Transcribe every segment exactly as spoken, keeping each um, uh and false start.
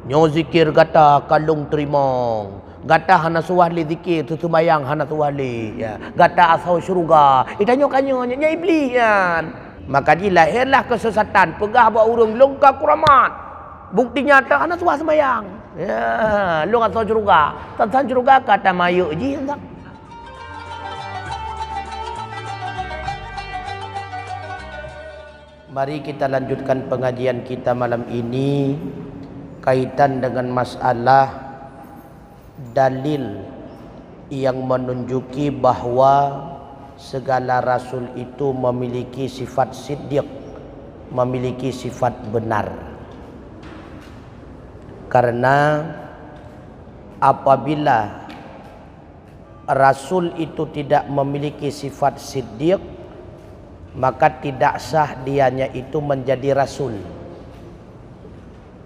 Nyoe zikir gata ka lôn teurimong. Gata hana suah lé zikir, seuseumayang hana suah lé, ya. Gata asoe syeuruga. Ih, tanyoe ka nyoe, nyan Iblih nyan. Maka jilahérlah keusesatan, peugah bak ureuëng lôn ka kuramat. Bukti nyata hana suah seumayang. Ya, lôn asoe syeuruga. Tan-tan syeuruga ka tamayeuek jih, entah. Mari kita lanjutkan pengajian kita malam ini kaitan dengan masalah dalil yang menunjuki bahwa segala rasul itu memiliki sifat siddiq, memiliki sifat benar. Karena apabila rasul itu tidak memiliki sifat siddiq, maka tidak sah dianya itu menjadi rasul.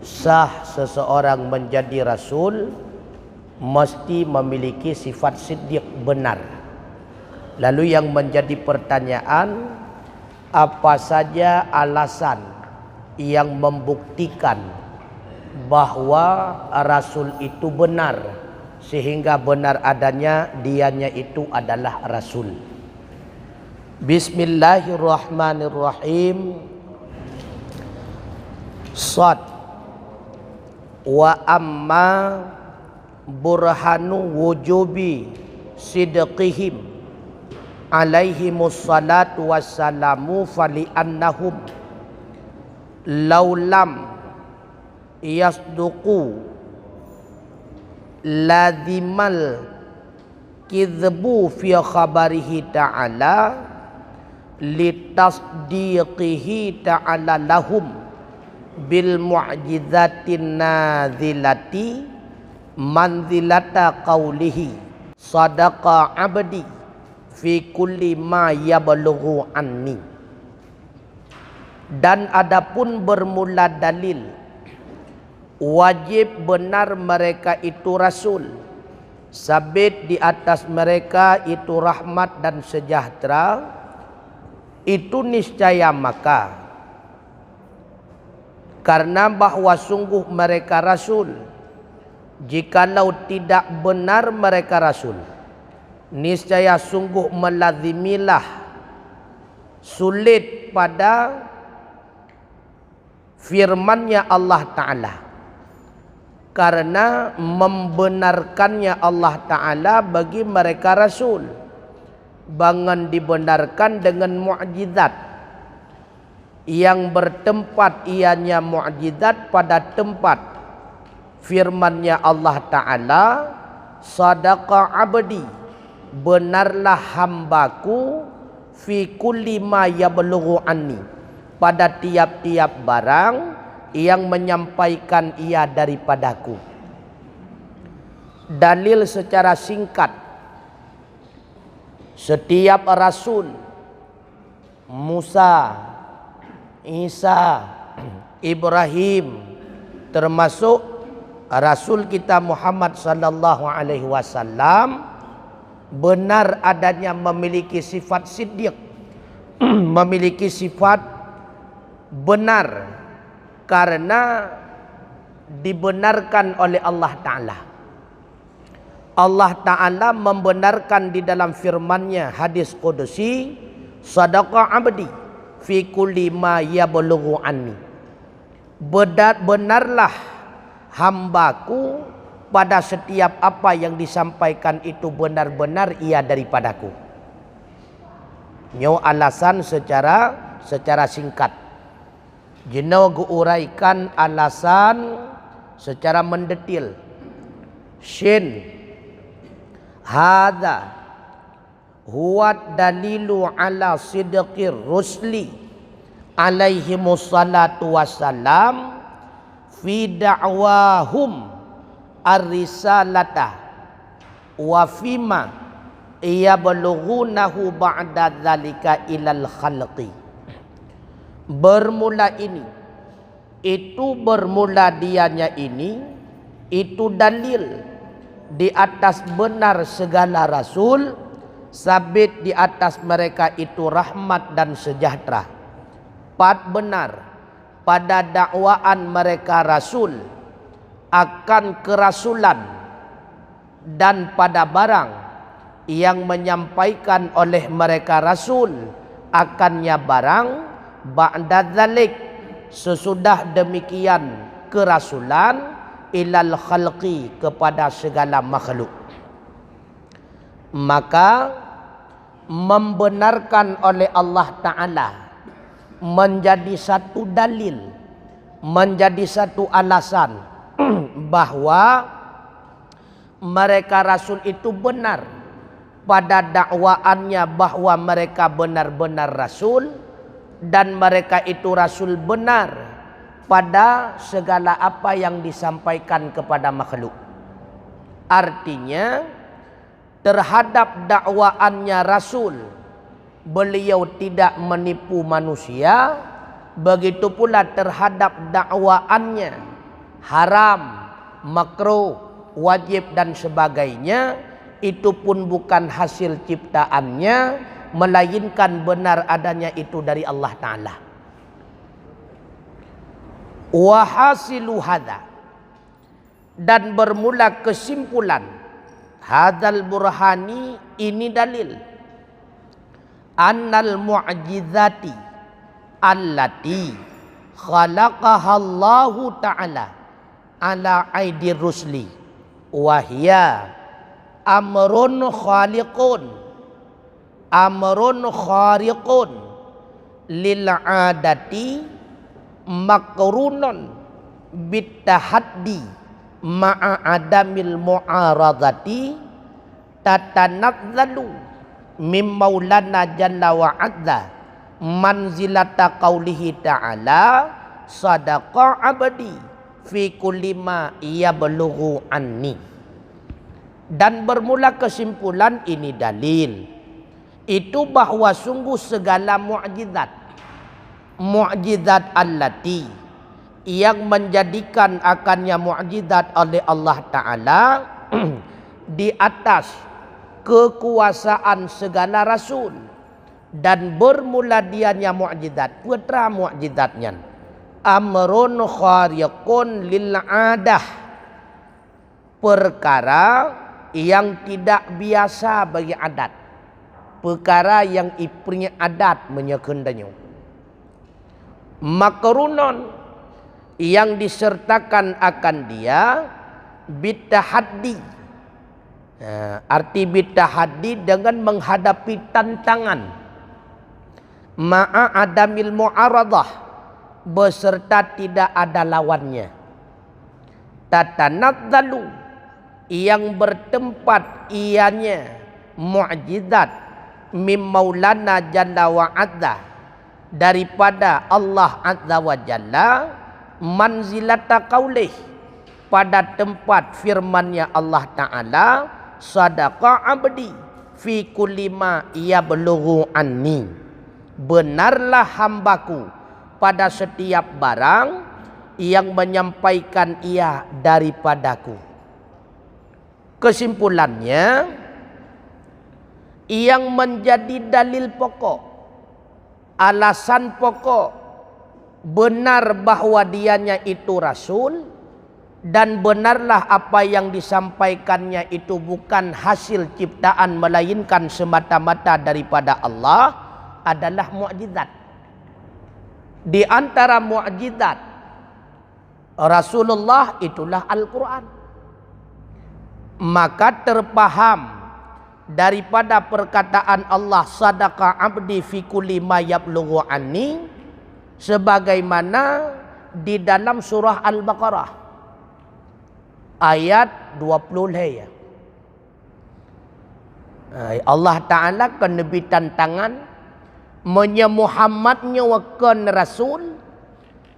Sah seseorang menjadi rasul, mesti memiliki sifat siddiq, benar. Lalu yang menjadi pertanyaan, apa saja alasan yang membuktikan bahwa rasul itu benar, sehingga benar adanya dianya itu adalah rasul? Bismillahirrahmanirrahim. Sad. Wa amma burhanu wujubi sidqihim alaihimus salatu wassalamu fali annahum law lam yasduqu lazimal kidhbu fi khabarihi ta'ala litasdiqihi ta'ala lahum bil mu'jizatin nazilati manzilata qaulihi, "Sadaqa abdi fi kulli ma yablughu anni." Dan adapun bermula dalil, wajib benar mereka itu rasul, sabit di atas mereka itu rahmat dan sejahtera, itu niscaya maka, karena bahwa sungguh mereka rasul, jikalau tidak benar mereka rasul, niscaya sungguh melazimilah sulit pada firman-Nya Allah Ta'ala, karena membenarkannya Allah Ta'ala bagi mereka rasul, bangan dibenarkan dengan mukjizat yang bertempat, ianya mukjizat pada tempat firman-Nya Allah Ta'ala, "Sadaqa abdi, benarlah hambaku, fi kulli ma yablughu anni, pada tiap-tiap barang yang menyampaikan ia daripadaku." Dalil secara singkat, setiap rasul, Musa, Isa, Ibrahim, termasuk Rasul kita Muhammad sallallahu alaihi wasallam, benar adanya memiliki sifat siddiq, memiliki sifat benar karena dibenarkan oleh Allah Ta'ala. Allah Ta'ala membenarkan di dalam firman-Nya, hadis qudsi, "Sadaqa abdi fi kulli ma yablughu anni." Beda-, benarlah hambaku pada setiap apa yang disampaikan itu benar-benar ia daripadaku. Nyoe alasan secara, secara singkat. Jinoe geuuraikan alasan secara mendetil. Shin. Hadza huwa dalilu ala sidqir rusli alaihimus salatu wassalam fi da'wahum ar-risalata wa fima yablughunahu ba'da dzalika ilal khalqi. Bermula ini, itu bermula dianya ini, itu dalil di atas benar segala rasul, sabit di atas mereka itu rahmat dan sejahtera. Pat benar pada dakwaan mereka rasul, akan keurasulan dan pada barang nyang menyampaikan oleh mereka rasul akannya barang, ba'da dzalik, sesudah demikian keurasulan, ilal khalqi, kepada segala makhluk. Maka membenarkan oleh Allah Ta'ala menjadi satu dalil, menjadi satu alasan bahwa mereka rasul itu benar pada dakwaannya bahwa mereka benar-benar rasul, dan mereka itu rasul benar pada segala apa yang disampaikan kepada makhluk. Artinya, terhadap dakwaannya rasul, beliau tidak menipu manusia, begitu pula terhadap dakwaannya haram, makruh, wajib dan sebagainya, itu pun bukan hasil ciptaannya, melainkan benar adanya itu dari Allah Ta'ala. Wa hasilu hadza, dan bermula kesimpulan, hadzal burhani, ini dalil, annal mu'jizati allati khalaqahallahu ta'ala ala aidir rusli, wa hiya amrun khaliqun, amrun khariqun lil adati, maqrunun bit tahaddi ma'a adamil mu'aradati, tatanazzalu mim maulana jalla wa azza manzilata qaulihi ta'ala, sadaqa abdi fi kulli ma yablughu anni. Dan bermula kesimpulan, ini dalil, itu bahwa sungguh segala mukjizat, mukjizat allati, yang menjadikan akannya mukjizat oleh Allah Ta'ala di atas kekuasaan segala rasul, dan bermula dianya mukjizat, peue teuma mukjizat nyan, amrun khariqun lil adah, peukara nyang tidak biasa bagi adat, peukara nyang ipriek adat meunyoe kheun tanyoe. Maqrunun, nyang disertakan akan dia, bitahaddi. Nah, arti bitahaddi, dengan menghadapi tantangan. Ma'a adamil mu'aradah, beserta tidak ada lawannya. Tatanazzalu, yang bertempat ianya mukjizat, mim maulana jalla wa azza, daripada Allah azza wa jalla, manzilata qaulih, pada tempat firman-Nya Allah Ta'ala, sadaqa abdi fi kulli ma yablughu anni, benarlah hambaku pada setiap barang yang menyampaikan ia daripadaku. Kesimpulannya, yang menjadi dalil pokok, alasan pokok, benar bahwa dianya itu rasul, dan benarlah apa yang disampaikannya itu bukan hasil ciptaan melainkan semata-mata daripada Allah, adalah mukjizat. Di antara mukjizat Rasulullah itulah Al-Quran. Maka terpaham daripada perkataan Allah, sadaqa abdi fi kulli ma yablughu anni, sebagaimana di dalam surah Al-Baqarah ayat dua puluh lhèe, ya. Hai, Allah Ta'ala kon neubi tantangan, meunyoe Muhammad nyoe kon rasul,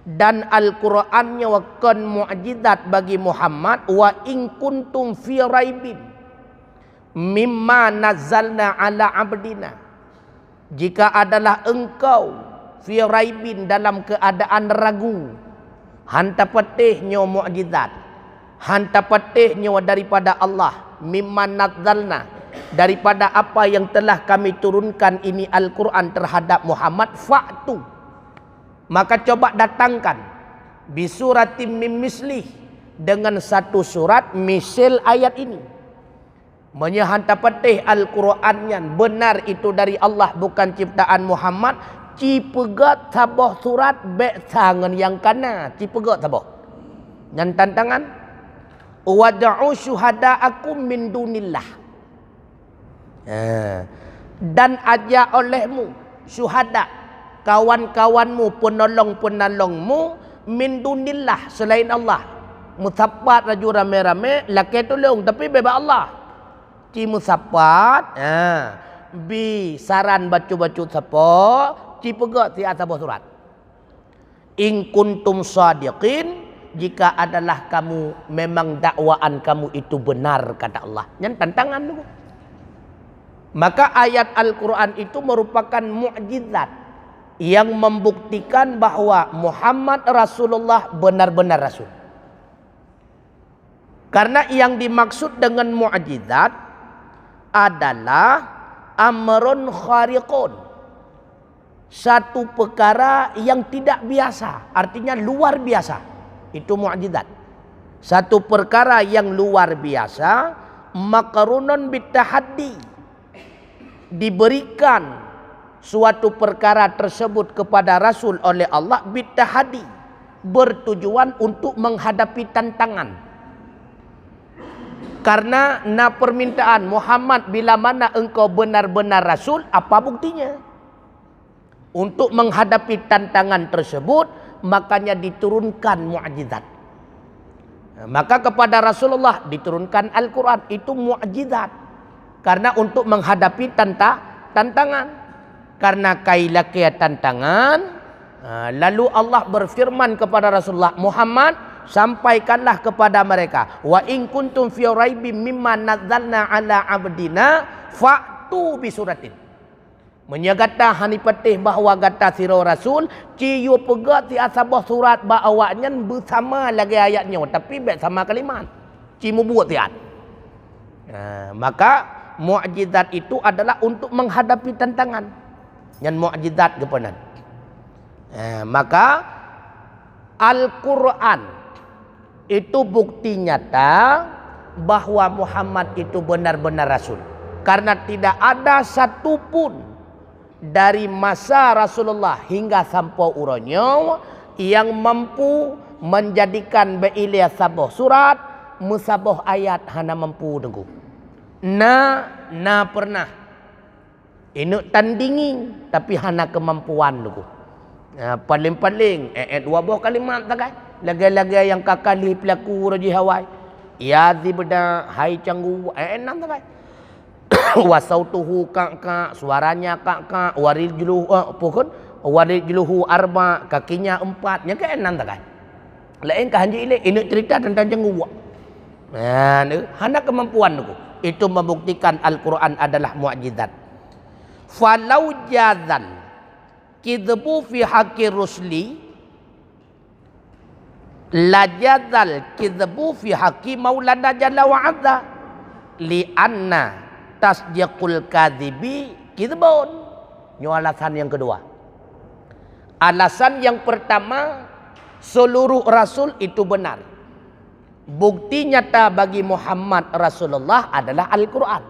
dan Al-Quran nyoe kon mukjizat bagi Muhammad, wa in kuntum fi raibin mimma nazzalna ala abdina. Jika adalah engkau fi raibin, dalam keadaan ragu, han tapatéh nyoe mukjizat, han tapatéh nyoe daripada Allah, mimma nazzalna, daripada apa yang telah Kami turunkan ini Al-Quran terhadap Muhammad, fa'tu, maka coba datangkan, bisuratim mim mislih, dengan satu surat misal ayat ini. Meunyoe han tapatéh Al-Quran nyan benar itu dari Allah, bukan ciptaan Muhammad, ci peugét saboh surat bék sa ngon nyang kana, ci peugét saboh. Nyan tantangan. "Wad'u syuhada'akum min dunillah." Ha. Dan ajak olehmu syuhada, kawan-kawanmu, peunolong-peunolongmu, min dunillah, selain Allah. Meusapat laju ramé-ramé, lakée tulông, tapi bék bak Allah. Ci meusapat, ha, bi saran bacut-bacut sapo, ci peugét siat saboh surat. "In kuntum shadiqin, jika adalah kamu memang dakwaan kamu itu benar," kata Allah. Nyan tantangan tu. Maka ayat Al-Quran itu merupakan mukjizat yang membuktikan bahwa Muhammad Rasulullah benar-benar Rasul. Karena yang dimaksud dengan mukjizat adalah amrun khariqun, satu perkara yang tidak biasa, artinya luar biasa. Itu mukjizat. Satu perkara yang luar biasa, maqrunun bitahaddi. Diberikan suatu perkara tersebut kepada Rasul oleh Allah bitahaddi, bertujuan untuk menghadapi tantangan. Karena na permintaan, "Muhammad, bila mana engkau benar-benar Rasul, apa buktinya?" Untuk menghadapi tantangan tersebut, makanya diturunkan mukjizat. Maka kepada Rasulullah diturunkan Al-Quran, itu mukjizat. Karena untuk menghadapi tanta-, tantangan. Karena kai lakée tantangan, ha, lalu Allah berfirman kepada Rasulullah, "Muhammad, sampaikanlah kepada mereka, wa in kuntum fi raibim mimma nazzalna ala abdina, fa'tu bi suratin." Meunyoe gata hana patéh bahwa gata sidroe rasul, ci yue peugét siat saboh surat bak awaknyan beusama lagée ayat nyoe, tapi bék sama kalimat. Ci mubuet siat. Nah, maka mukjizat itu adalah untuk menghadapi tantangan. Nyan mukjizat geupeue nan. Nah, maka Al-Quran itu bukti nyata bahwa Muhammad itu benar-benar rasul. Karena tidak ada satu pun dari masa Rasulullah hingga sampoe uroe nyoe yang mampu menjadikan bak ilée saboh surat, meusaboh ayat hana mampu teungku. Na, na pernah. Ineuk tandingi, tapi hana keumampuan teungku. Ha, paléng-paléng, eh, eh, dua boh kalimat sagai. Lagée-lagée nyang ka kalhi peulaku roh jih awai. Ya zibda, hai canggu, eh, eh, nan sagai. Wa sautuhu kak-kak, suaranya kak-kak, warijluhu, eh, apa kon? Warijluhu arba, kakinya empat. Nyang ka nan sagai. Laén ka hanjeuet ilée, ineuk cerita tentang canggu. Nah, hana kemampuan teungku. Itu membuktikan Al-Quran adalah mukjizat. Falau jazal kidhbu fi haqqi rusli, la jazal kidhbu fi haqqi maulana jalla wa azza, li anna tasdiqul kadhibi kidhbun. Nyoe alasan yang kedua. Alasan yang pertama, seluruh rasul itu benar. Bukti nyata bagi Muhammad Rasulullah adalah Al-Quran.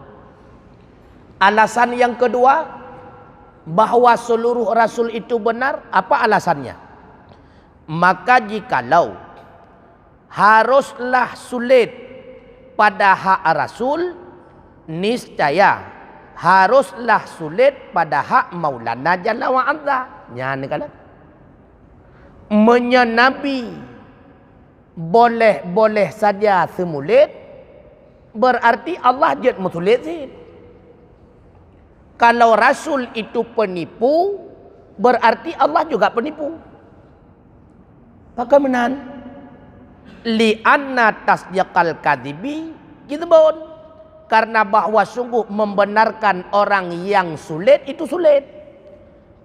Alasan yang kedua, bahwa seluruh rasul itu benar, apa alasannya? Maka jikalau haruslah sulit pada hak rasul, niscaya haruslah sulit pada hak Maulana Jalla wa Azza. Nyan kan? Meunyoe Nabi boleh-boleh saja seumulit, berarti Allah jeuet meusulet cit. Kalau rasul itu penipu, berarti Allah juga penipu. Pakon meunan? Li anna tasdiqal kadhibi kidhbun. Karena bahwa sungguh membenarkan orang yang sulit itu sulit.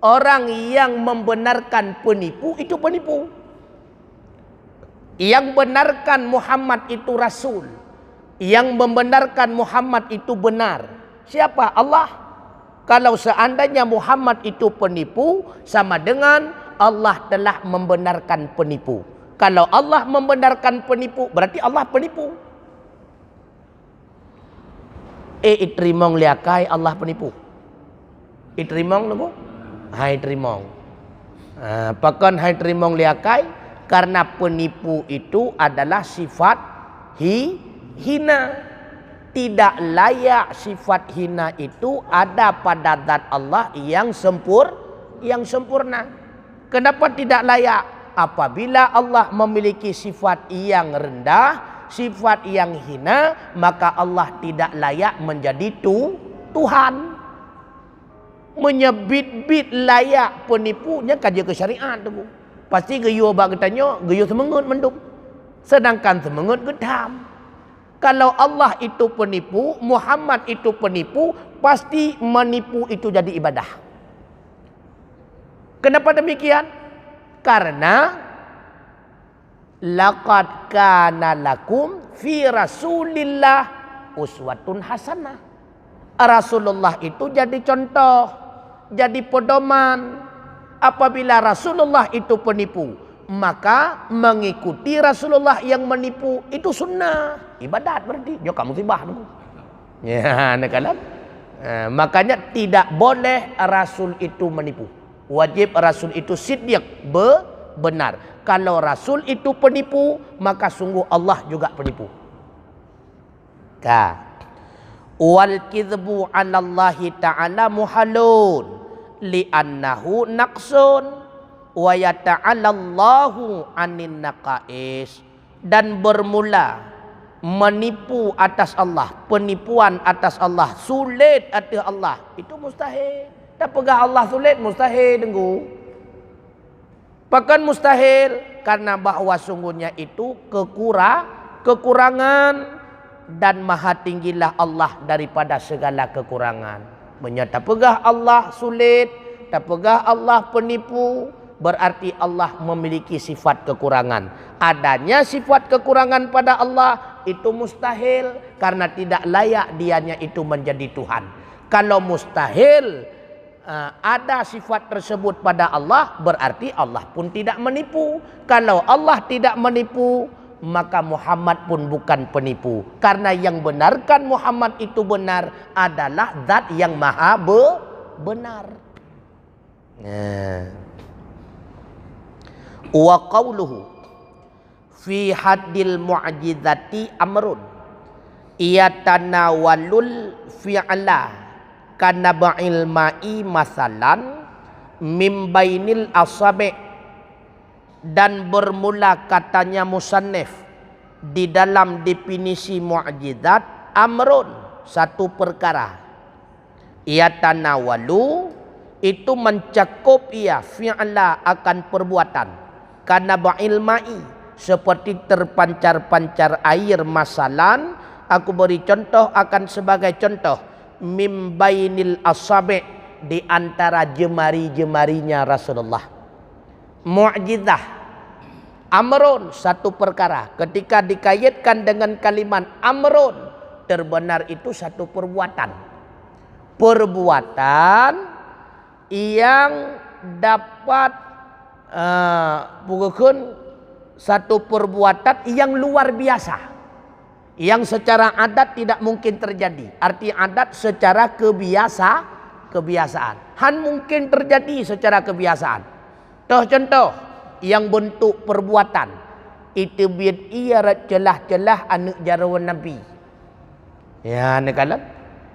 Orang yang membenarkan penipu itu penipu. Yang benarkan Muhammad itu rasul, yang membenarkan Muhammad itu benar. Siapa? Allah. Kalau seandainya Muhammad itu penipu, sama dengan Allah telah membenarkan penipu. Kalau Allah membenarkan penipu, berarti Allah penipu. Eh, iteurimong lé akai Allah penipu. Iteurimong, Teungku? Hai teurimong. Ah, pakon hai teurimong lé akai? Karena penipu itu adalah sifat hi-, hina. Tidak layak sifat hina itu ada pada zat Allah yang sempur-, yang sempurna. Kenapa tidak layak? Apabila Allah memiliki sifat yang rendah, sifat yang hina, maka Allah tidak layak menjadi tu-, Tuhan. Meunyoe biet-biet layak penipu, nyan ka jeuet keu syariat, Teungku. Pasti geuyue bak geutanyoe, geuyue seumeungeut mandum. Sedangkan seumeungeut geutham. Kalau Allah itu penipu, Muhammad itu penipu, pasti menipu itu jadi ibadah. Kenapa demikian? Karena laqad kana lakum fi Rasulillah uswatun hasanah. Rasulullah itu jadi contoh, jadi pedoman. Apabila Rasulullah itu penipu, maka mengikuti Rasulullah yang menipu itu sunnah, ibadat berarti. Nyoe ka musibah tu. Ya, nak kalam. Eh, makanya tidak boleh Rasul itu menipu. Wajib Rasul itu siddiq, be-, benar. Kalau Rasul itu penipu, maka sungguh Allah juga penipu. Ka. Wal kidzbu 'alallahi ta'ala muhalun, li'annahu naqsun, wa yata'alallahu 'anin naqais. Dan bermula menipu atas Allah, penipuan atas Allah, sulet ateueh Allah, itu mustahil. Tapeugah Allah sulet, mustahil, Teungku. Pakon mustahil? Karena bahwa sungguhnya itu kekura-, kekurangan, dan maha tinggilah Allah daripada segala kekurangan. Meunyoe tapeugah Allah sulet, tapeugah Allah penipu, berarti Allah memiliki sifat kekurangan. Adanya sifat kekurangan pada Allah itu mustahil, karena tidak layak dianya itu menjadi Tuhan. Kalau mustahil, eh, ada sifat tersebut pada Allah, berarti Allah pun tidak menipu. Kalau Allah tidak menipu, maka Muhammad pun bukan penipu. Karena yang benarkan Muhammad itu benar adalah Zat yang Maha Be-, Benar. Nah. Wa qauluhu fi haddil mu'jizati amrun yatanawalul fi'la kanab'il ma'i masalan mim bainil asabi'. Dan bermula katanya musannif di dalam definisi mukjizat, amrun, satu perkara. Yatanawalu, itu mencakup ia, fi'la, akan perbuatan. Kanab'il ma'i, seperti terpancar-pancar air, masalan, aku beri contoh, akan sebagai contoh, mim bainil asabi', di antara jemari-jemarinya Rasulullah. Mukjizah. Amrun, satu perkara. Ketika dikaitkan dengan kalimat amrun, terbenar itu satu perbuatan. Perbuatan yang dapat, eh, bukon satu perbuatan yang luar biasa. Yang secara adat tidak mungkin terjadi. Arti adat secara kebiasa-, kebiasaan. Han mungkin terjadi secara kebiasaan. Toh contoh, yang bentuk perbuatan. Iteubiet ie rot ceulah-ceulah aneuk jaroe Nabi. Ya, neukalon.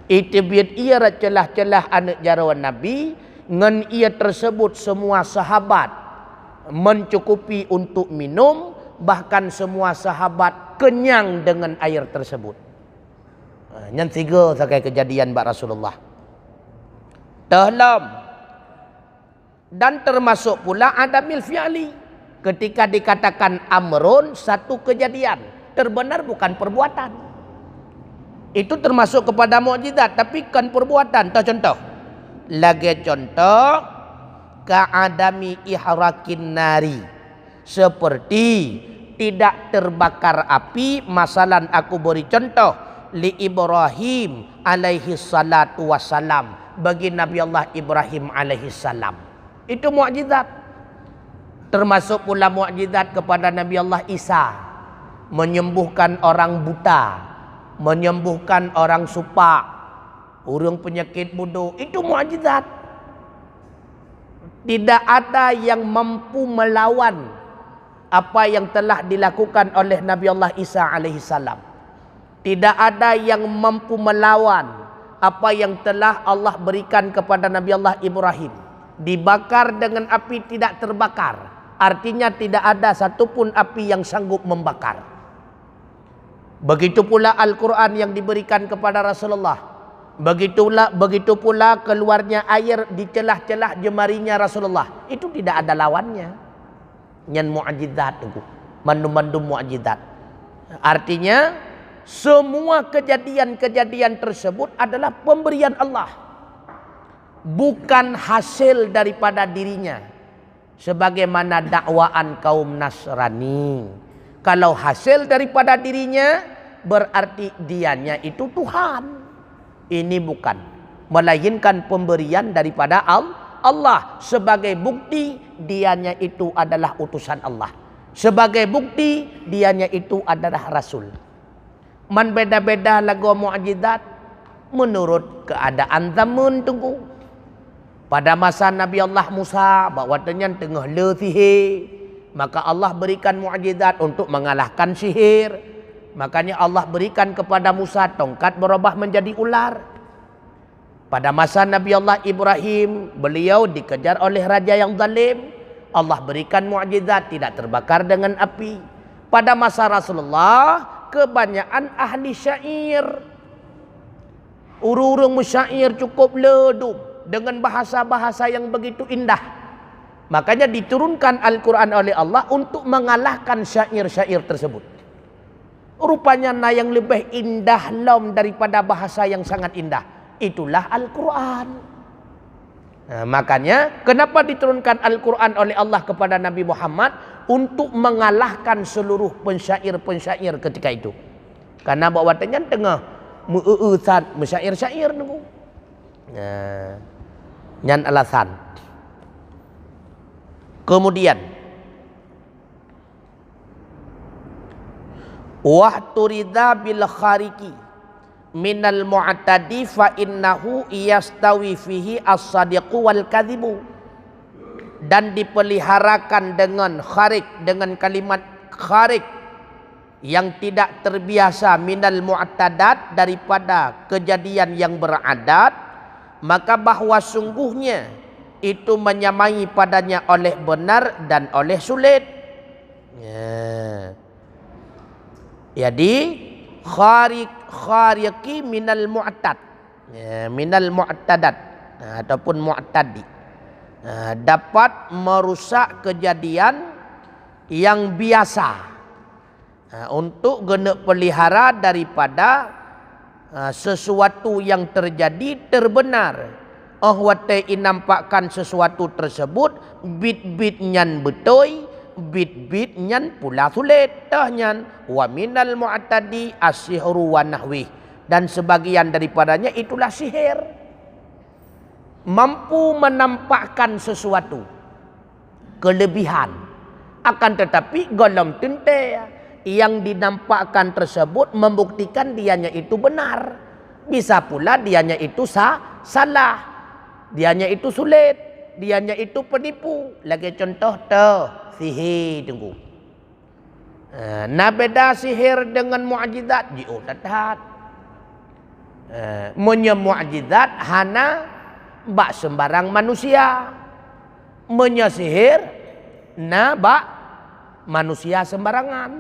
Iteubiet ie rot ceulah-ceulah aneuk jaroe Nabi, ngon ie tersebut semua sahabat mencukupi untuk minum, bahkan semua sahabat kenyang dengan air tersebut. Ha, nyan tiga sagai kejadian bak Rasulullah. Toh lom. Dan termasuk pula adamil fi'li. Ketika dikatakan amrun, satu kejadian, terbenar bukan perbuatan. Itu termasuk kepada mukjizat, tapi kan perbuatan. Toh contoh. Lagée contoh, ka'adami ihraqin nari. Seperti tidak terbakar api, masalan aku beri contoh, li Ibrahim alaihi salatu wassalam, bagi Nabi Allah Ibrahim alaihi salam. Itu mukjizat. Termasuk pula mukjizat kepada Nabi Allah Isa, menyembuhkan orang buta, menyembuhkan orang supak, ureuëng penyakit budok, itu mukjizat. Tidak ada yang mampu melawan apa yang telah dilakukan oleh Nabi Allah Isa alaihissalam. Tidak ada yang mampu melawan apa yang telah Allah berikan kepada Nabi Allah Ibrahim. Dibakar dengan api, tidak terbakar. Artinya, tidak ada satupun api yang sanggup membakar. Begitu pula Al-Quran yang diberikan kepada Rasulullah. Begitulah, begitu pula keluarnya air di celah-celah jemarinya Rasulullah. Itu tidak ada lawannya. Nyan mukjizat, Teungku. Mandum-mandum mukjizat. Artinya, semua kejadian-kejadian tersebut adalah pemberian Allah, bukan hasil daripada dirinya, sebagaimana dakwaan kaum Nasrani. Kalau hasil daripada dirinya, berarti dianya itu Tuhan. Ini bukan, melainkan pemberian daripada Al-, Allah. Sebagai bukti, dianya itu adalah utusan Allah. Sebagai bukti, dianya itu adalah rasul. Man beda-beda lagoe mukjizat menurut keadaan zaman, Teungku. Pada masa Nabi Allah Musa, bak watée nyan teungoh le sihé, maka Allah berikan mukjizat untuk mengalahkan sihir. Makanya Allah berikan kepada Musa tongkat berubah menjadi ular. Pada masa Nabi Allah Ibrahim, beliau dikejar oleh raja yang zalim. Allah berikan mukjizat tidak terbakar dengan api. Pada masa Rasulullah, kebanyakan ahli syair. Ureuëng-ureuëng meusyair cukup leudum dengan bahasa-bahasa yang begitu indah. Makanya diturunkan Al-Quran oleh Allah untuk mengalahkan syair-syair tersebut. Rupanya na nyang leubeh indah lom daripada bahasa yang sangat indah. Itulah Al-Quran. Nah, makanya, kenapa diturunkan Al-Quran oleh Allah kepada Nabi Muhammad? Untuk mengalahkan seluruh pensyair-pensyair ketika itu. Karena bak watée nyan teungoh meu-eu-eu that meusyair-syair, Teungku. Nah, nyan alasan. Kemudian, "Wahturidza bil khariqi minal mu'tadi fa innahu yastawi fihi as-sadiqu wal kadhibu." Dan dipeliharakan dengan khariq, dengan kalimat khariq, yang tidak terbiasa, minal mu'tadat, daripada kejadian yang beradat, maka bahwa sungguhnya itu menyamai padanya oleh benar dan oleh sulit. Ya. Jadi, khariq-, khariqi minal mu'tad. Ya, minal mu'tadat. Nah, ataupun mu'tadi. Nah, dapat merusak kejadian yang biasa. Nah, untuk geuneuk pelihara daripada, ah, sesuatu yang terjadi terbenar. Óh watée inampakkan sesuatu tersebut, bit-bit nyan beutôi, bit-bit nyan pula sulet. Toh nyan, "Wa minal mu'tadi as-sihru wa nahwih." Dan sebagian daripadanya itulah sihir. Mampu menampakkan sesuatu kelebihan. Akan tetapi, gohlom teuntée yang dinampakkan tersebut membuktikan dianya itu benar. Bisa pula dianya itu sa-, salah. Dianya itu sulet. Dianya itu penipu. Lagée contoh teuh, sihé, Teungku. Eh, na beda sihir dengan mukjizat, jiôh that-that. Eh, meunyoe mukjizat hana bak sembarang manusia. Meunyoe sihir na bak manusia sembarangan.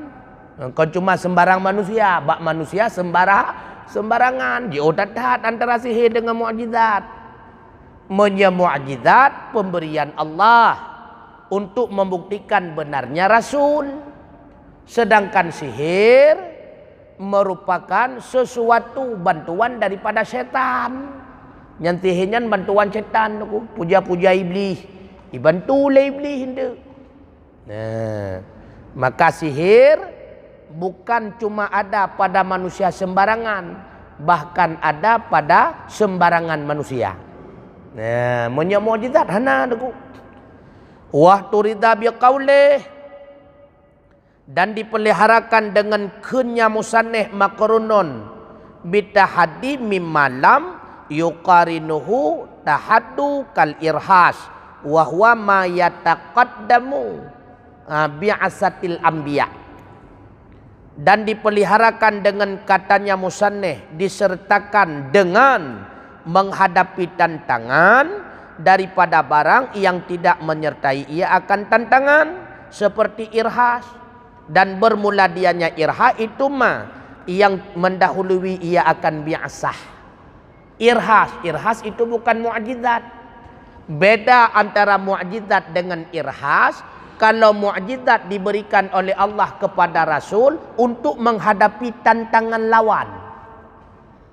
Eh, kon cuma sembarang manusia, bak manusia sembara-, sembarangan. Jiôh that-that antara sihir dengan mukjizat. Meunyoe mukjizat pemberian Allah untuk membuktikan benarnya rasul, sedangkan sihir merupakan sesuatu bantuan daripada setan. Nyan sihir nyan bantuan setan, puja-puja iblih, dibantu lé iblih, hindeu. Nah, maka sihir bukan cuma ada pada manusia sembarangan, bahkan ada pada sembarangan manusia. Nah, meunyoe mukjizat hana, Teungku. Wa turida biqaulih, dan dipeliharakan dengan kheunnya musannif maqrunan bitahaddi mimma lam yuqarinuhu tahaddu kal irhas, wa huwa ma yataqaddamu, ah, bi'asatil anbiya. Dan dipeliharakan dengan katanya musannif, disertakan dengan menghadapi tantangan daripada barang yang tidak menyertai ia akan tantangan, seperti irhas. Dan bermula dianya irhas itu ma yang mendahului ia akan bi'asah. Irhas, irhas itu bukan mukjizat. Beda antara mukjizat dengan irhas, kalau mukjizat diberikan oleh Allah kepada Rasul untuk menghadapi tantangan lawan.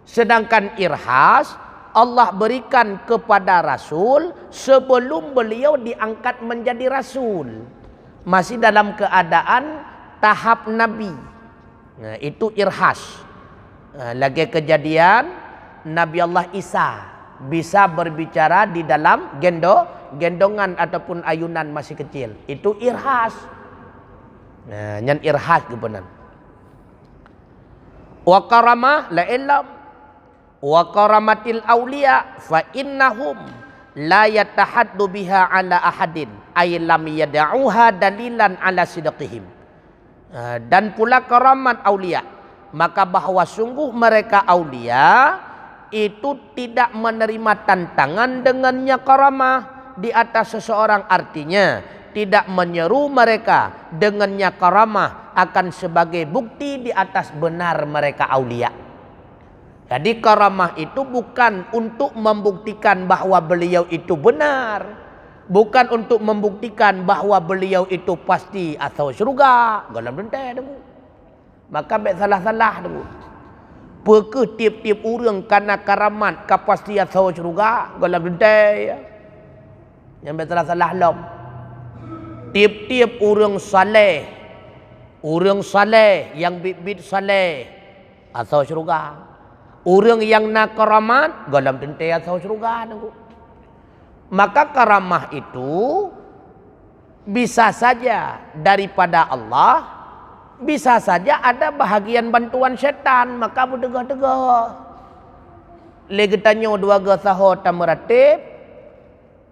Sedangkan irhas, Allah berikan kepada Rasul sebelum beliau diangkat menjadi Rasul. Masih dalam keadaan tahap Nabi. Nah, itu irhas. Nah, lagée kejadian Nabi Allah Isa bisa berbicara di dalam gendo-, gendongan ataupun ayunan masih kecil. Itu irhas. Nah, nyan irhas geupenan. Wa karamah la ilam. Wa karamatil auliya fa innahum la yatahaddu biha ala ahadin, ay lam yad'uha dalilan ala sidqihim. Ah, dan pula karamat aulia, maka bahwa sungguh mereka aulia itu tidak menerima tantangan dengannya karamah di atas seseorang, artinya tidak menyeru mereka dengannya karamah akan sebagai bukti di atas benar mereka aulia. Jadi karamah itu bukan untuk membuktikan bahwa beliau itu benar, bukan untuk membuktikan bahwa beliau itu pasti atau syurga, gohlom teuntée teungku. Maka bék salah-salah teungku. Peu kheueh tieb-tieb ureuëng kana karamat ka pasti atau syurga, gohlom teuntée. Nyan bék salah-salah lom. Tieb-tieb ureuëng saleh, ureuëng saleh nyang biet-biet saleh, atau syurga. Ureuëng nyang na karamat, gohlom teuntée atau syurga teungku. Maka karamah itu bisa saja daripada Allah, bisa saja ada bahagian bantuan setan, maka beuteugoh-teugoh. Lé geutanyoe dua geusaho tameuratéb,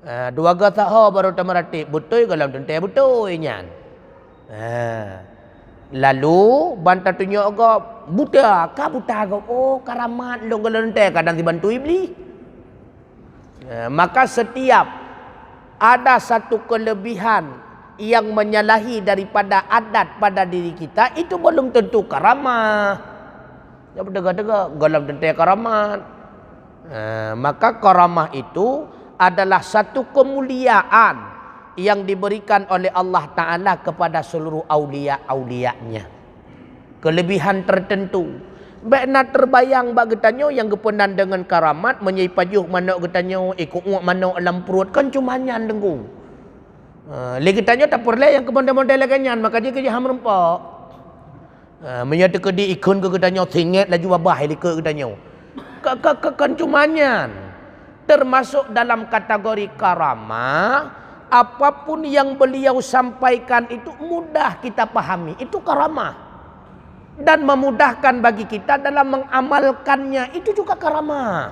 ah, dua geusaho barô tameuratéb, beutôi gohlom teuntée beutôi nyan. Ah. Lalu ban tatunyok gob, buta, ka buta gob, oh karamat lôn gohlom teuntée, kadang sibantu Iblih. Eh, maka setiap ada satu kelebihan yang menyalahi daripada adat pada diri kita, itu belum tentu karamah. Nyan beuteugoh-teugoh, gohlom teuntée karamat. Eh, maka karamah itu adalah satu kemuliaan yang diberikan oleh Allah Ta'ala kepada seluruh aulia-aulianya. Kelebihan tertentu. Bék na terbayang bak geutanyoe nyang geupeunan deungon karamat, meunyoe ipajoh manok geutanyoe, ikuek manok lam pruet, kon cuma nyan teungku. Ha, lé geutanyoe tapeureulée nyang keu model-model lagée nyan, maka jih keu jih ham meurumpok. Ha, meunyoe teukeudi ikheun keu geutanyoe, singet laju babah likot geutanyoe. Ka, ka, ka, kon cuma nyan. Termasuk dalam kategori karamah, apapun yang beliau sampaikan itu mudah kita pahami, itu karamah. Dan memudahkan bagi kita dalam mengamalkannya, itu juga karamah.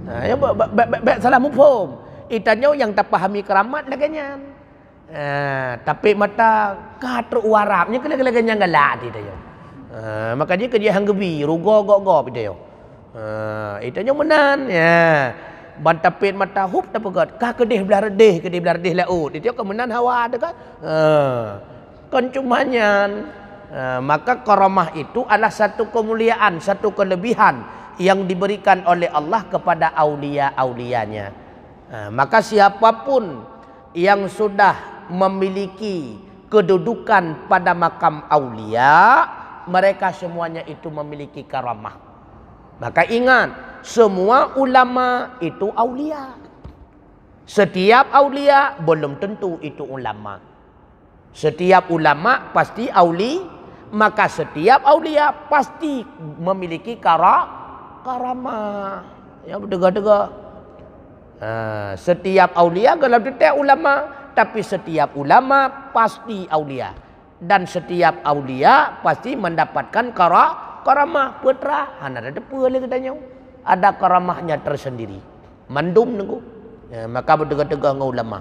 Nah, ya, ba-, ba-, ba-, ba-, ba-, salah muphom. Itanyoe nyang tapahami karamah lagée nyan. Ah, tapék mata ka trok u Arab, nyan keu lagée-lagée nyang galak di tanyoe. Ah, maka jih keu jih han geubi, rugoe gob-gob di tanyoe. Ah, di tanyoe meunan, ya. Ban tapék mata hub tapeugét, ka keudeh blah reudeh, keudeh blah reudeh laôt. Di tanyoe ka meunan hawa teuh kan. Ah, kon cuma nyan. Ah, maka karamah itu adalah satu kemuliaan, satu kelebihan yang diberikan oleh Allah kepada aulia-aulianya. Ah, maka siapapun yang sudah memiliki kedudukan pada makam aulia, mereka semuanya itu memiliki karamah. Maka ingat, semua ulama itu aulia. Setiap aulia belum tentu itu ulama. Setiap ulama pasti auli, maka setiap aulia pasti memiliki kara-, karamah. Ya, beuteugoh-teugoh. Ah, setiap aulia golom teuntée ulama, tapi setiap ulama pasti aulia. Dan setiap aulia pasti mendapatkan kara-, karamah. Peue teuma, hana tateupeue lé geutanyoe. Ada karamahnya tersendiri. Mandum nunggu. Ya, maka beuteugoh-teugoh ngon ulama.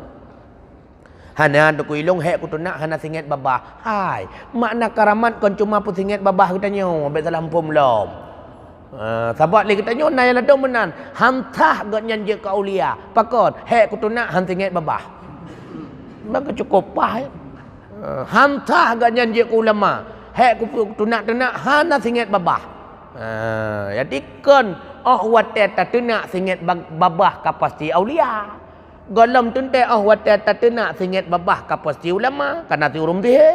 Hana, Teungku, ilong hék kuteunak hana singét babah. Hai, makna karamat kon cuma peusingét babah geutanyoe, bék salah muphom lom. Ah, sabab lé geutanyoe na nyang ladôm meunan, han sah gobnyan jeuet keu aulia. Pakon? Hék kuteunak han singét babah. Maka cukup paih. Ah, han sah gobnyan jeuet keu ulama. Hék kuteunak-teunak hana singét babah. Ah, jadi kon óh watée tateunak singét ba-, babah ka pasti aulia. Golom teuntée óh watée tateunak singét babah ka pasti ulama, kana si ureuëng bihé.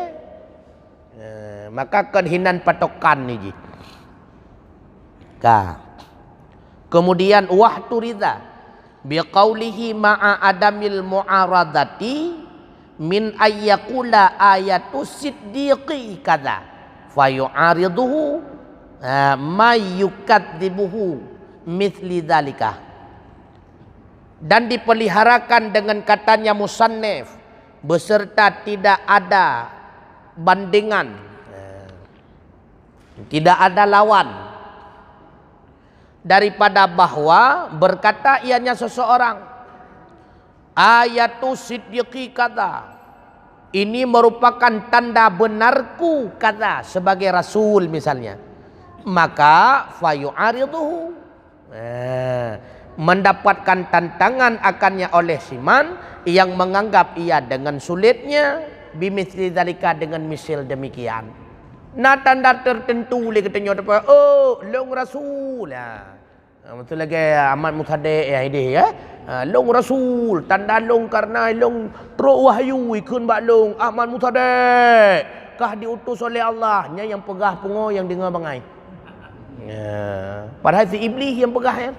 Eh, maka kon hinan patokan nyan jih. Ka. Kemudian, wahturidza biqaulihi ma'a adamil mu'aradati min ayyakula ayatu siddiqi kadza, fayu'ariduhu, eh, may yukadzibuhu mitsli dzalika. Dan dipeliharakan dengan katanya musannif, beserta tidak ada bandingan, tidak ada lawan, daripada bahwa berkata ianya seseorang, "Ayatu siddiqi kadza, ini merupakan tanda benarku kadza sebagai rasul," misalnya, maka fayu'ariduhu. Eh, mendapatkan tantangan akannya oleh si man yang menganggap ia dengan sulitnya, bimitsli dzalika, dengan misil demikian. Na tanda tertentu lé geutanyoe teupeu, "Oh, lôn rasul." Ha. Ha, beutôi lagée Ahmad Mutadek ya idéh ya. Ha, "Lôn rasul, tanda lôn karena lôn trok wahyu ikheun bak lôn, Ahmad Mutadek kah diutus oleh Allah." Nyan nyang peugah pungo nyang deungoe bangai. Ya. Padahai si Iblih nyang peugah nyan.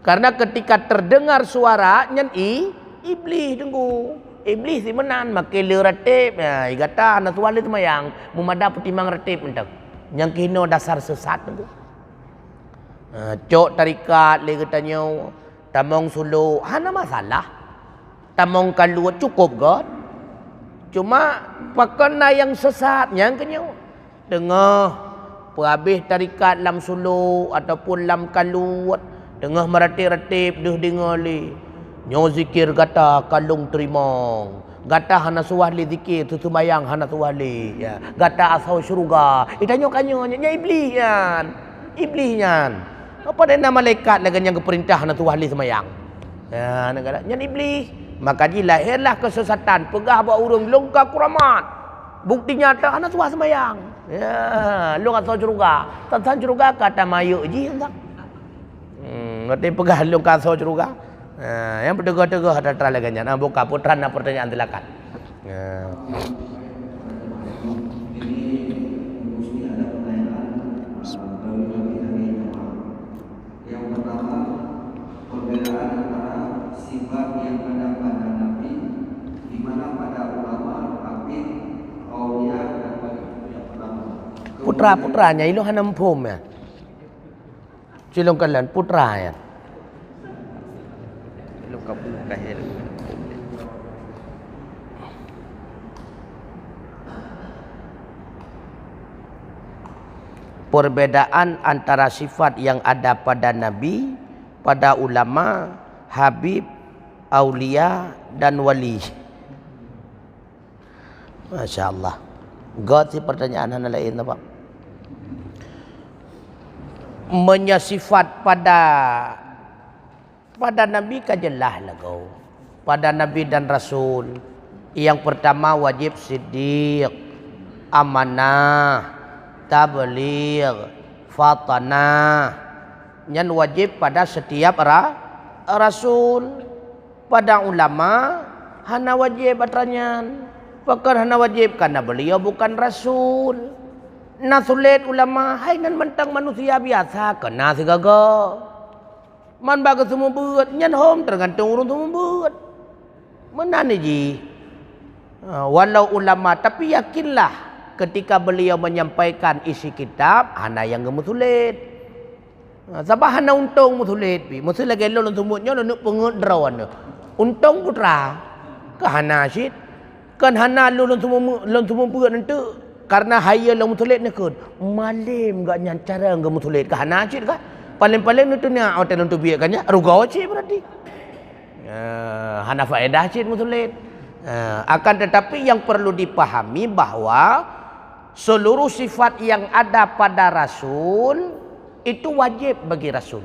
Karena ketika terdengar suara nyan i-, Iblih Teungku. Iblih si meunan, makai le rateb. Ya, i gata hana tuah le seumayang, meumada peutimang rateb mantong. Nyang keunoe dasar sesat Teungku. Ha, cok tarikat lé geutanyoe, tamong sulok, hana masalah. Tamong kaluet cukup göt. Cuma pakon na nyang sesat nyang keunyoe. Teungoh peuhabéh tarikat lam sulok ataupun lam kaluet, teungoh meuratéb-ratéb deuh deungoe lé, "Nyoe zikir gata ka lôn teurimong. Gata hana suah lé zikir, seumayang hana suah lé. Ya, gata asoe syeuruga." Ih, tanyoe ka nyoe, nyan Iblih nyan. Iblih nyan. Apa deh na malaikat lagée nyang geupeurintah hana suah lé seumayang? Ya, nyan Iblih. Maka jilahérlah keusesatan, peugah bak ureuëng, "Lôn ka kuramat." Bukti nyata hana tuah seumayang. Ya, lôn asoe syeuruga. Tan-tan syeuruga ka tamayok jih entah. Hmm, ngerti peugah lôn ka asoe syeuruga. Ha, nyang peuteugah-teugah atra-atra lagée nyan. Ah, buka putra na pertanyaan silakan. Ya. Yang pertama, perbedaan antara sifat yang ada pada Nabi, di mana pada ulama, habib, aulia, dan wali. Yang pertama. Putra-putra nyan ilong hana muphom ya. Cilong kalian putra ya. Ilong kabu kahel. Perbedaan antara sifat yang ada pada Nabi, pada ulama, habib, aulia, dan wali. Masya Allah. Göt si pertanyaan hana laén apa. Meunyoe sifat pada Pada Nabi ka jeulaih lagoe. Pada Nabi dan Rasul, nyang peurtama wajéb siddiq, amanah, tabligh, fatanah. Nyan wajéb pada setiap ra-, rasul. Pada ulama hana wajéb atra nyan. Pakon hana wajéb? Karena beliau bukan rasul. Na sulet ulama, hai nan mantong manusia biasa, keu na sigaga. Man bak geuseumeubeuet, nyan hom teugantung ureuëng seumeubeuet. Meunan jih. Ha, walau ulama, tapi yakinlah ketika beliau menyampaikan isi kitab, hana nyang geumeusulet. Ha, sabab hana untông meusulet pih. Meuseu lagèe lôn, lôn seumeubeuet nyoe, lôn neuk peungeut droeneuh. Untông peue teuma? Kan hana cit. Kan hana lôn, lôn seumeubeuet, lôn seumeubeuet nyan teuk. Kareuna hayeue lôn meusulet neukheun. Malém gobnyan cara geumeusulet. Kan hana cit kan? Paleng-paleng neuteunyak watèe lôn teubiet kan nyan. Rugoe cit berarti. Eh, hana faedah cit meusulet. Eh, akan tetapi yang perlu dipahami bahwa seluruh sifat yang ada pada Rasul itu wajib bagi Rasul.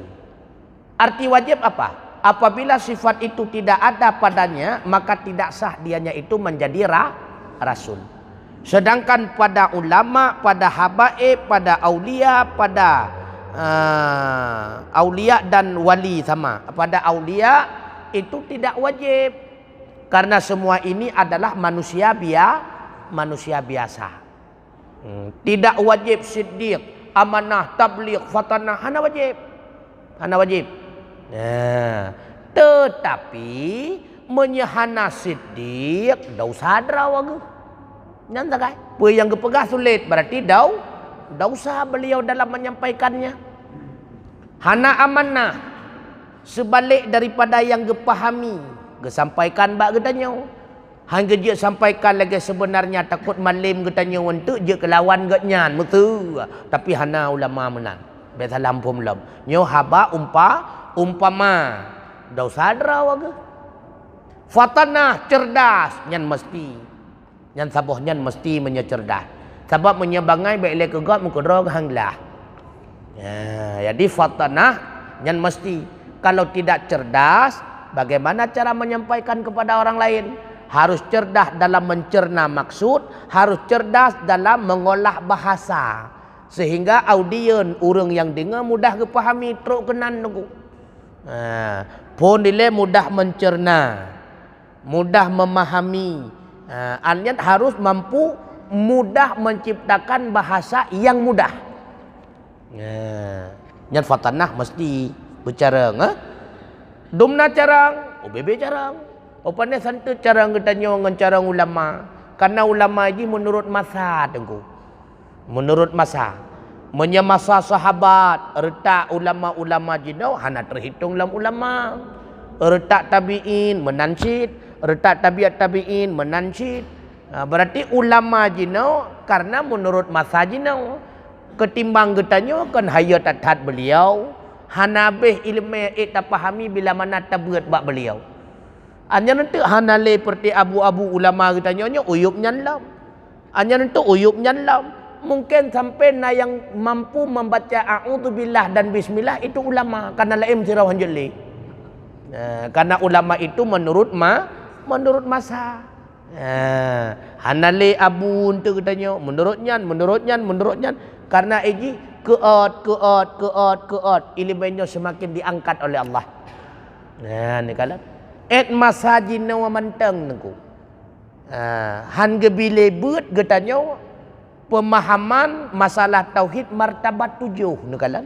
Arti wajib apa? Apabila sifat itu tidak ada padanya, maka tidak sah dianya itu menjadi ra-, Rasul. Sedangkan pada ulama, pada habaib, pada aulia, pada, eh, aulia dan wali sama. Pada aulia itu tidak wajib. Karena semua ini adalah manusia bia-, manusia biasa. Hmm, tidak wajib siddiq, amanah, tabligh, fatanah, hana wajib. Hana wajib. Nah, tetapi meunyoe hana siddiq, dosa droe geuh. Nyan sagai. Peue nyang geupeugah sulet, berarti dau-, dosa beliau dalam menyampaikannya. Hana amanah, seubalik daripada nyang geupahami, geusampaikan bak geutanyoe. Han geujeuet sampaikan lagèe seubeunarnya, takot malém geutanyoe eunteuk jeuet keulawan gobnyan, meuseu. Tapi hana ulama meunan. Bèk salah muphom lom. Nyoe haba umpa-, umpama. Dosa droe geuh. Fatanah, cerdas, nyan meusti. Nyan saboh nyan meusti meunyoe cerdas. Sabab meunyoe bangai bèk lé keu gob, meukeudroe geuh han glah. Ya, jadi fatanah nyan meusti. Kalau tidak cerdas, bagaimana cara menyampaikan kepada orang lain? Harus cerdas dalam mencerna maksud, harus cerdas dalam mengolah bahasa. Sehingga audiens, ureueng nyang deungoe mudah geupahami trok keunan teungku. Ha, phôn dilèe mudah mencerna. Mudah memahami. Ha, nyan harus mampu mudah menciptakan bahasa yang mudah. Ha, nyan fatanah meusti beucarông, ha? Dumna carông, ubé-bé carông. Rupajih santeut carông geutanyoe ngon carông ulama. Karena ulama jih meunurot masa, teungku. Meunurot masa. Meunyoe masa sahabat, reutak ulama-ulama jinoe hana teuhitong lom ulama. Reutak tabi'in meunan cit, reutak tabi'at tabi'in meunan cit. Ha, berarti ulama jinoe karena meunurot masa jinoe. Keutimbang geutanyoe kan hayeue that-that beuliau, hana abéh ileumèe ék tapahami bila mana tabeuet bak beuliau. Nyan teuk hana lé peureuté abu-abu ulama geutanyoe nyoe uyueb nyan lom. Nyan teuk uyueb nyan lom. Mungken sampoe na nyang mampu membaca a'udzubillah dan bismillah itu ulama, kana laén sidroe hanjeuet lé. Nah, karena ulama itu menurut ma-, menurut masa. Nah, hana lé abu untuk geutanyoe, menurut nyan, menurut nyan, menurut nyan. Karena iji keuot, keuot, keuot, keuot, ileumèe nyoe semakin diangkat oleh Allah. Nah, ni kalon. Ét masa jinoe mantong teungku. Ha, han geubi lé beuet geutanyoe pemahaman masalah tauhid martabat tujoh neukalon.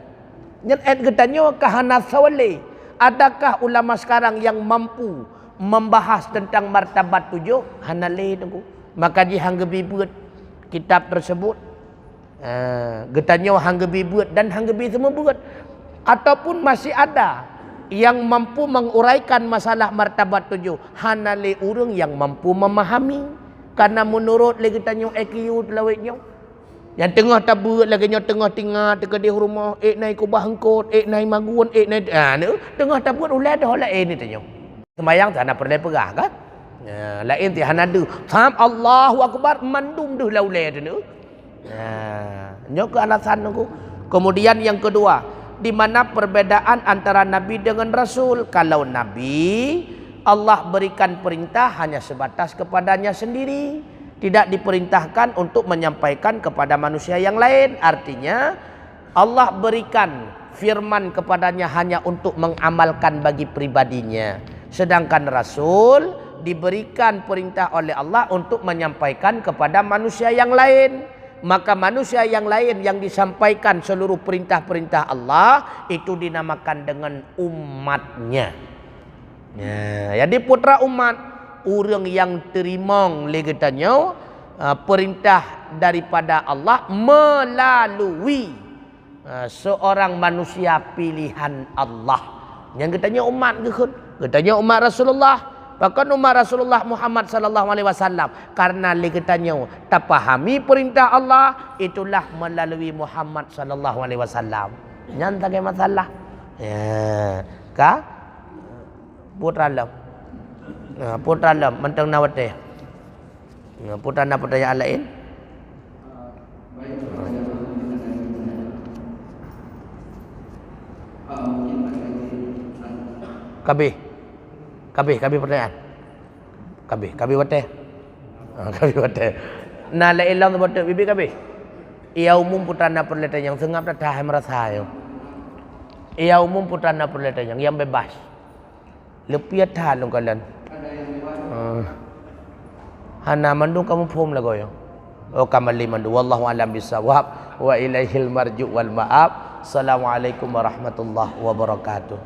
Nyan ét geutanyoe ka hana soe lé. Adakah ulama sekarang yang mampu membahas tentang martabat tujoh? Hana lé teungku. Maka jih han geubi beuet kitab tersebut. Eh, geutanyoe han geubi beuet dan han geubi seumeubeuet. Ataupun masih ada yang mampu menguraikan masalah martabat tujoh, hana lé ureueng yang mampu memahami. Karena meunurot lé geutanyoe I Q teulawét nyoe. Nyang teungoh tabeuet lagèe nyoe teungoh tingat teukeudeh rumoh, ék na ikubah eungkot, ék na imagun, ék na, ah, teungoh tabeuet ulèe deuh laén tanyoe. Seumayang tu hana peureulèe peugah kan? Ya, laén ti hana deuh. Tham Allahu Akbar mandum deuh lam ulèe tu. Nah, nyoe keuh alasan aku. Kemudian yang kedua, di mana perbedaan antara nabi dengan rasul? Kalau nabi, Allah berikan perintah hanya sebatas kepadanya sendiri, tidak diperintahkan untuk menyampaikan kepada manusia yang lain. Artinya, Allah berikan firman kepadanya hanya untuk mengamalkan bagi pribadinya. Sedangkan rasul diberikan perintah oleh Allah untuk menyampaikan kepada manusia yang lain. Maka manusia yang lain yang disampaikan seluruh perintah-perintah Allah itu dinamakan dengan umatnya. Ya, jadi putra umat, ureueng nyang teurimong lé geutanyoe, ah, perintah daripada Allah melalui, Ah, seorang manusia pilihan Allah. Nyang geutanyoe umat Geuh, geutanyoe umat Rasulullah. Pakon umat Rasulullah Muhammad sallallahu alaihi wasallam? Karena lé geutanyoe tapahami perintah Allah, itulah melalui Muhammad sallallahu alaihi wasallam. Nyan sagai masalah. Ya, ka? Putra lom. Nah, putra lom, mantong na watèe. Nah, putra na pertanyaan lain? Kabeh. Kabeh, kabeh pertanyaan. Kabeh, kabeh watèe. Ah, kabeh watèe. Na laén lom seubut bibi kabeh. Ia umum putra na peureulèe tanyong seungab that hai meurasa nyoe. Ia umum putra na peureulèe tanyong nyang bebas. Leupie that lôn kalon. Ah. Hana mandum kamoe phom lagoe nyoe. Oh, ka malèe mandum. Wallahu a'lam bissawab. Wa ilaihil marju' wal ma'ab. Assalamualaikum warahmatullahi wabarakatuh.